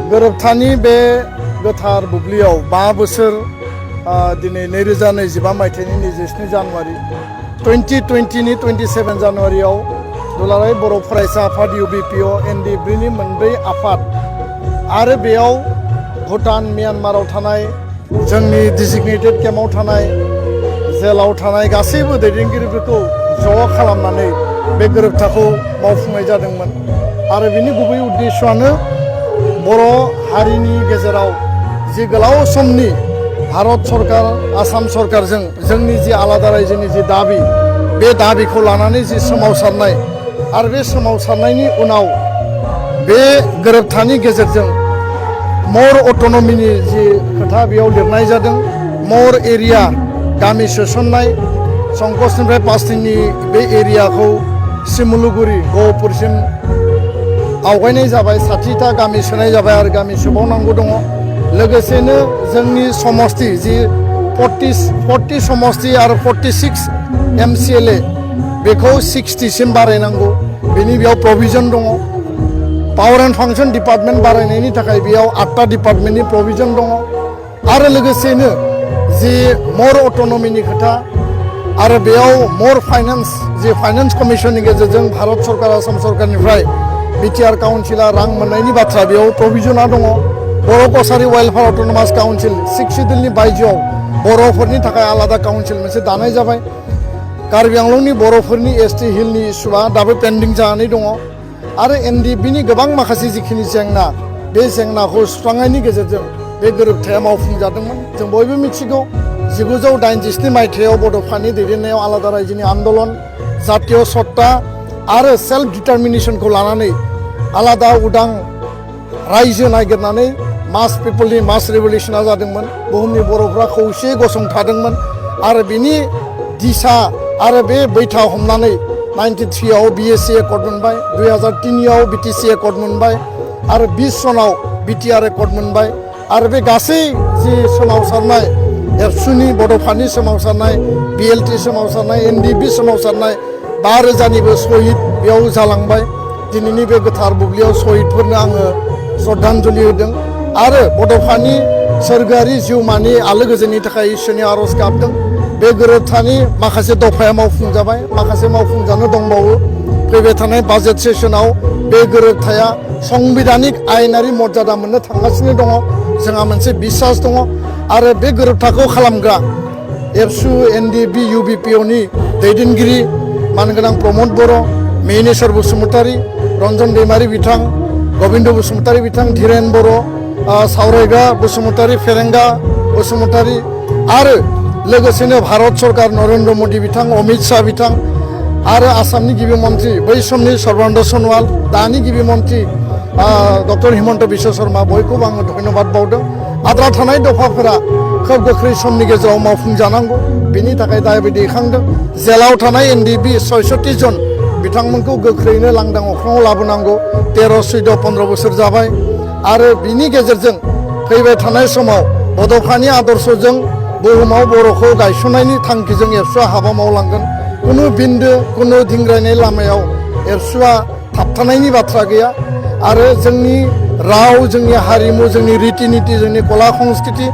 गोरोबथानि बे गोथार बुब्लियाव 5 बोसोर दिनै 2025 मायथाइनि 27 जानुवारि 2020नि 27 जानुवारियाव दुलाराय बर' फरायसा आफाद UBPO NDBनि मोनब्रै आफाद आरो बेयाव भुटान म्यानमाराव थानाय जोंनि डिजिगनेटेड केम्पआव थानाय जेलाव थानाय गासैबो दैदेनगिरिफोरखौ ज' खालामनानै बे गोरोबथाखौ मावफुंनाय जादोंमोन आरो बिनि गुबै उद्देश्यआनो बर' हारिनि गेजेराव जि गोलाव समनि भारत सरकार आसाम सरकारजों जोंनि जि आलादा रायजोनि जि दाबि बे दाबिखौ लानानै जि सोमावसारनाय आरो बे सोमावसारनायनि उनाव बे गोरोबथानि गेजेरजों मर अट'नमिनि जि खोथा बेयाव लिरनाय जादों मर एरिया गामि सोसननाय संकसनिफ्राय पास्टिनि बे एरियाखौ सिमुलुगुरि गहपुरसिम आवगायनाय जाबाय 60टा गामि सोनाय जाबाय आरो गामि सोबावनांगौ दङ लोगोसेनो जोंनि समस्ति जि 40 समस्ति आरो 46 MCLA बेखौ 60 सिम बारायनांगौ बेनि बेयाव प्रभिजन दङ पावर एन्ड फांसन डिपार्टमेन्ट बारायनायनि थाखाय बेयाव 8टा डिपार्टमेन्टनि प्रभिजन दङ आरो लोगोसेनो जि मर अट'नमिनि खोथा आरो बेयाव मर फाइनान्स जि फाइनान्स कमिसननि गेजेरजों भारत सरकार आसाम सरकारनिफ्राय बिटिआर काउन्सिला रां मोननायनि बाथ्रा बेयाव प्रभिजना दङ बर' कसारि वेलफेयार अट'नमास काउन्सिल 6 सिडुलनि बायजोआव बर'फोरनि थाखाय आलादा काउन्सिल मोनसे दानाय जाबाय कार्बि आंलंनि बर'फोरनि ST हिलनि इस्युआ दाबो पेन्डिं जानानै दङ आरो NDBनि गोबां माखासे जिखिनि जेंना बे जेंनाखौ सुस्रांनायनि गेजेरजों बे गोरोबथाया मावफुंजादोंमोन जों बयबो मिथिगौ 1987 मायथाइयाव बड'फानि दैदेननायाव आलादा रायजोनि आन्दलन जातीय सत्ता आरो सेल्फ डिटारमिनेसनखौ लानानै आलादा उदां रायजो नागिरनानै मास पिपलनि मास रेभलिउसना जादोंमोन बुहुमनि बर'फ्रा खौसेयै गसंथादोंमोन आरो बिनि दिशा आरो बे बैथा हमनानै 93आव BSc एकर्ड मोनबाय 2003आव BTC एकर्ड मोनबाय आरो 20 सनाव BTR एकर्ड मोनबाय आरो बे गासै जि सोमावसारनाय एबसुनि बड'फानि सोमावसारनाय BLT सोमावसारनाय NDB सोमावसारनाय 5,000निबो शहीद बेयाव जालांबाय दिनैनि बे गोथार बुब्लियाव शहीदफोरनो आङो श्रद्धांजलि होदों आरो बड'फानि सोरगोआरि जिउमानि आलो गोजोननि थाखाय इसोरनि आर'ज गाबदों बे गोरोबथानि माखासे दफाया मावफुंजाबाय माखासे मावफुंजानो दंबावो फैबाय थानाय बाजेट सेसनाव बे गोरोबथाया संबिधानिक आयेनारि मर्यादा मोननो थांगासिनो दङ जोंहा मोनसे बिसास दङ आरो बे गोरोबथाखौ खालामग्रा एबसु NDB UBPOनि दैदेनगिरि मानगोनां प्रमद बर' मिनेश्वर बसुमतारी रन्जन दैमारि बिथां गबिन्द बसुमतारी बिथां धीरेन बर' सावरायगा बसुमतारी फेरेंगा बसुमतारी आरो लोगोसेनो भारत सरकार नरेन्द्र मोदी बिथां अमित शाह बिथां आरो आसामनि गिबि मन्थ्रि बै समनि सर्बानन्द सन'वाल दानि गिबि मन्थ्रि डक्टर हिमन्त बिश्व शर्मा बयखौबो आङो धन्यबाद बावदों आद्रा थानाय दफाफोरा खोब गोख्रै समनि गेजेराव मावफुंजानांगौ बेनि थाखाय दाबि दैखांदों जेलाव थानाय NDB 66 जन बिथांमोनखौ गोख्रैनो लांदां अख्राङाव लाबोनांगौ 13, 14, 15 बोसोर जाबाय आरो बिनि गेजेरजों फैबाय थानाय समाव बड'फानि आदर्शजों बुहुमाव बर'खौ गायसननायनि थांखिजों एबसुआ हाबा मावलांगोन कुनु बिन्दो कुनु दिंग्रायनाय लामायाव एबसुआ थाबथानायनि बाथ्रा गैया आरो जोंनि राव जोंनि हारिमु जोंनि रिति निति जोंनि कला संस्कृति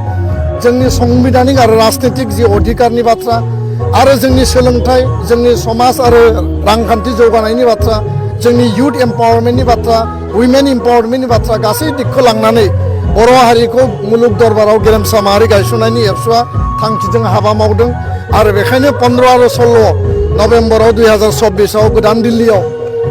जोंनि संबिधानिक आरो राजनीतिक जि अधिकारनि बाथ्रा आरो जोंनि सोलोंथाइ जोंनि समाज आरो रांखान्थि जौगानायनि बाथ्रा जोंनि युथ एम्पावारमेन्टनि बाथ्रा उइमेन एम्पावारमेन्टनि बाथ्रा गासै दिगखौ लांनानै बर' हारिखौ मुलुग दरबाराव गेरेमसा माहारि गायसननायनि एबसुआ थांखिजों हाबा मावदों आरो बेखायनो 15 आरो 16 नभेम्बराव 2024आव गोदान दिल्लीयाव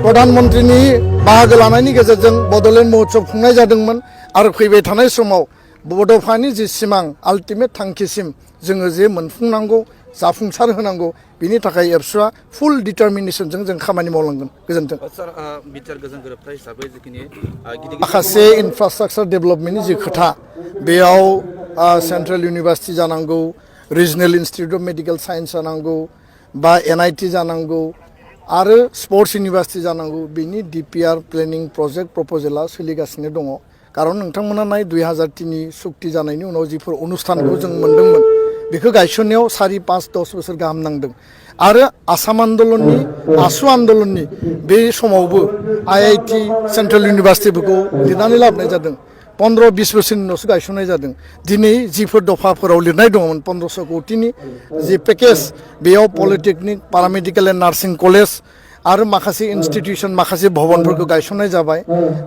प्रधानमन्त्रिनि बाहागो लानायनि गेजेरजों बड'लेण्ड महोत्सव खुंनाय जादोंमोन आरो फैबाय थानाय समाव बड'फानि जि सिमां आल्टिमेट थांखिसिम जोङो जे मोनफुंनांगौ जाफुंसार होनांगौ बिनि थाखाय एबसुआ फुल डिटारमिनेसनजों जों खामानि मावलांगोन गोजोन्थों माखासे इनफ्रास्ट्राक्चार डेभेलपमेन्टनि जि खोथा बेयाव सेन्ट्रेल इउनिभार्सिटि जानांगौ regional institute of medical science जानांगौ बा NIT जानांगौ आरो स्पर्ट्स इउनिभार्सिटि जानांगौ बिनि DPR प्लेनिं प्रजेक्ट प्रप'जेला सोलिगासिनो दङ खारन नोंथांमोना नाय 2003नि सुक्ति जानायनि उनाव जिफोर अनुष्ठानखौ जों मोन्दोंमोन बेखौ गायसननायाव 4-5-10 बोसोर गाहाम नांदों आरो आसाम आन्दलननि आसु आन्दलननि बे समावबो IIT सेन्ट्रेल इउनिभार्सिटिफोरखौ लिरनानै लाबोनाय जादों 15-20 बोसोरनि उनावसो गायसननाय जादों दिनै जिफोर दफाफोराव लिरनाय दङमोन 1500 कौटिनि जि पेकेज बेयाव पलिटेकनिक पारामेडिकेल एन्ड नार्सिं कलेज आरो माखासे इनस्टिटिउसन माखासे भवनफोरखौ गायसननाय जाबाय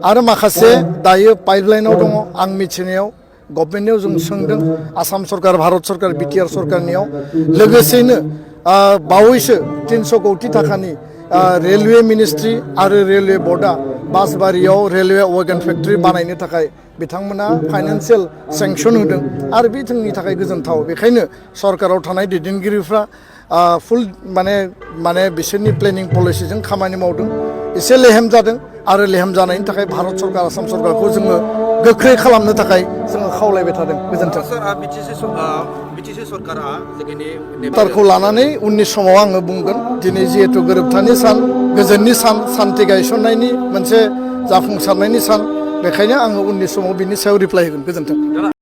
आरो माखासे दायो पाइपलाइनाव दङ आं मिथिनायाव गभर्नमेन्टनियाव जों सोंदों आसाम सरकार भारत सरकार बिटिआर सरकारनियाव लोगोसेनो बावैसो 300 कौटि थाखानि रेलवे मिनिस्ट्रि आरो रेलवे बर्डआ बासबारियाव रेलवे वेगन फेक्टरि बानायनो थाखाय बिथांमोना फाइनान्सियेल सेंसन होदों आरो बे जोंनि थाखाय गोजोनथाव बेखायनो सरकाराव थानाय दैदेनगिरिफ्रा फुल माने बिसोरनि प्लेनिं पलिसिजों खामानि मावदों एसे लेहेम जादों आरो लेहेम जानायनि थाखाय भारत सरकार आसाम सरकारखौ जोङो गोख्रै खालामनो थाखाय जोङो खावलायबाय थादों गोजोन्थों सरकारखौ लानानै उननि समाव आङो बुंगोन दिनै जिहेतु गोरोबथानि सान गोजोननि सान सान्थि गायसननायनि मोनसे जाफुंसारनायनि सान बेखायनो आङो उननि समाव बिनि सायाव रिप्लाय होगोन गोजोन्थों